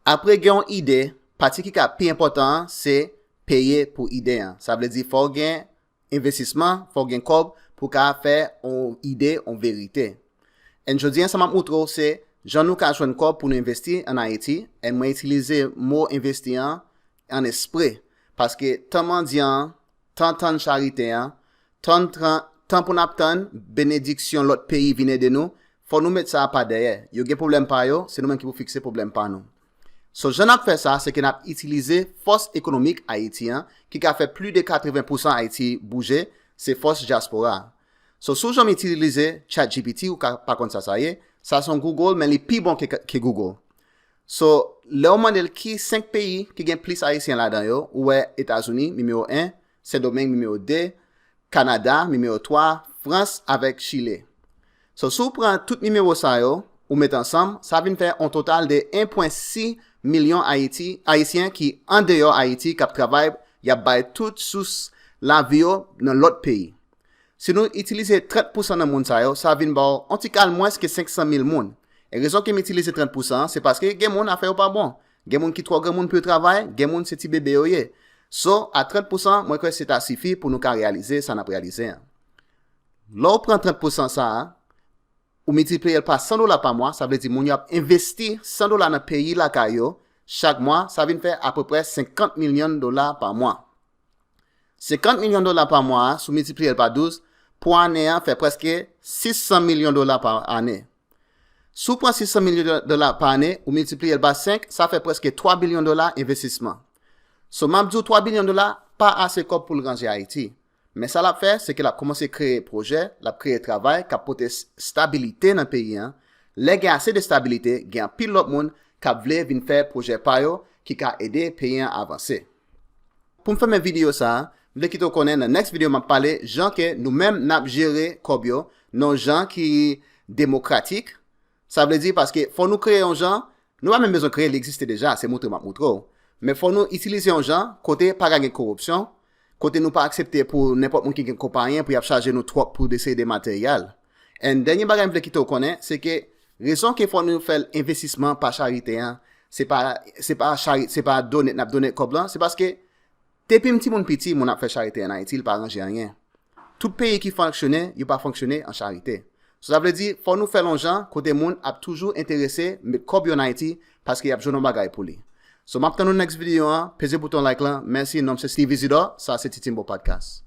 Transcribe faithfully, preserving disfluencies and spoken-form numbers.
Apre gen yon ide, pati ki ka pi enpòtan an, se peye pou ide an. Sa vle di fò w gen envestisman, fò w gen kòb pou w ka fè yon ide, yon verite. And jodi an, sa m ap moutre w, se jan nou ka jwenn kòb pou nou envesti ann Ayiti. And mwen itilize mo envesti an an espre. Paske tan mandyan an, tan tann charite an, tan, tan, tan pou n ap tann benediksyon lòt peyi vin ede nou, fò nou met sa pa dèyè. Yo gen pwoblèm pa yo, se nou menm ki pou fikse pwoblèm pa nou. So, jan n ap fè sa, se ke n ap itilize fòs ekonomik Ayiti an, ki ka fè plis de katreven pousan Ayiti bouje, se fòs dyaspora a. So, si w janm itilize ChatGPT, ou ka pa konn sa sa ye, sa se yon Google, men li pi bon ke, ke Google. So, lè w mande l ki senk peyi ki gen plis Ayisyen ladan yo, ou wè Etazini, nimewo en, Sendomeng, nimewo de, Kanada, nimewo twa, Frans avèk Chile. So, si w pran tout nimewo sa yo, ou met ansanm, sa vin fè yon total de en pwen sis milyon Ayiti, Ayisyen ki andeyò Ayiti k ap travay, y ap bay tout sous lavi yo nan lòt peyi. Si nou itilize trant pousan nan moun sa yo, sa vin ba w yon ti kal mwens ke senk san mil moun. E rezon ke m itilize trant pousan an, se paske gen moun afè yo pa bon. Gen moun ki twò granmoun pou yo travay, gen moun se ti bebe yo ye. So, a trant pousan, mwen kwè se ta sifi pou nou ka reyalize sa n ap reyalize an. Lè w pran trant pousan sa a, ou miltipliye l pa san dola pa mwa, sa vle di moun yo ap envesti san dola nan peyi lakay yo, chak mwa, sa vin fè apeprè senkant milyon dola pa mwa. Senkant milyon dola pa mwa a, si w miltipliye l pa douz, pou ane an, fè prèske sis san milyon dola pa ane. Si w pran sis san milyon do-, dola pa ane, ou miltipliye l pa senk, sa fè prèske twa bilyon dola envestisman. So, m ap di w twa bilyon dola pa ase kòb pou l ranje Ayiti. Men sa l ap fè, se ke l ap kòmanse kreye pwojè, l ap kreye travay k ap pote s-, stabilite nan peyi an. Lè gen ase de stabilite, gen anpil lòt moun k ap vle vin fè pwojè pa yo ki ka ede peyi an avanse. Pou m fèmen videyo sa a, m vle kite w konnen nan next video m ap pale jan ke nou menm n ap jere kòb yo nan yon jan ki demokratik. Sa vle di paske fò nou kreye yon jan, nou pa menm bezwen kreye, li egziste deja, se moutre m ap moutre w. Men fò nou itilize yon jan kote pa ka gen koripsyon, kote nou pa aksepte pou nenpòt moun ki gen konpayi pou y ap chaje nou twòp pou eseye de materyèl. And dènye bagay m vle kite w konnen, se ke rezon ke fò nou fè l envestisman pa charite an, se pa, se pa chari-, se pa done, n ap done kòb lan, se paske depi m timoun piti, moun ap fè charite ann Ayiti, li pa ranje anyen. Tout peyi ki fonksyone, yo pa fonksyone an charite. So, sa vle di, fò nou fè l yon jan kote moun ap toujou enterese met kòb yo ann Ayiti paske y ap jwenn yon bagay pou li. So, m ap tann nou next video an, peze bouton like lan. Mèsi, non m se Steve Isidore, sa se Ti Timbo Podcast.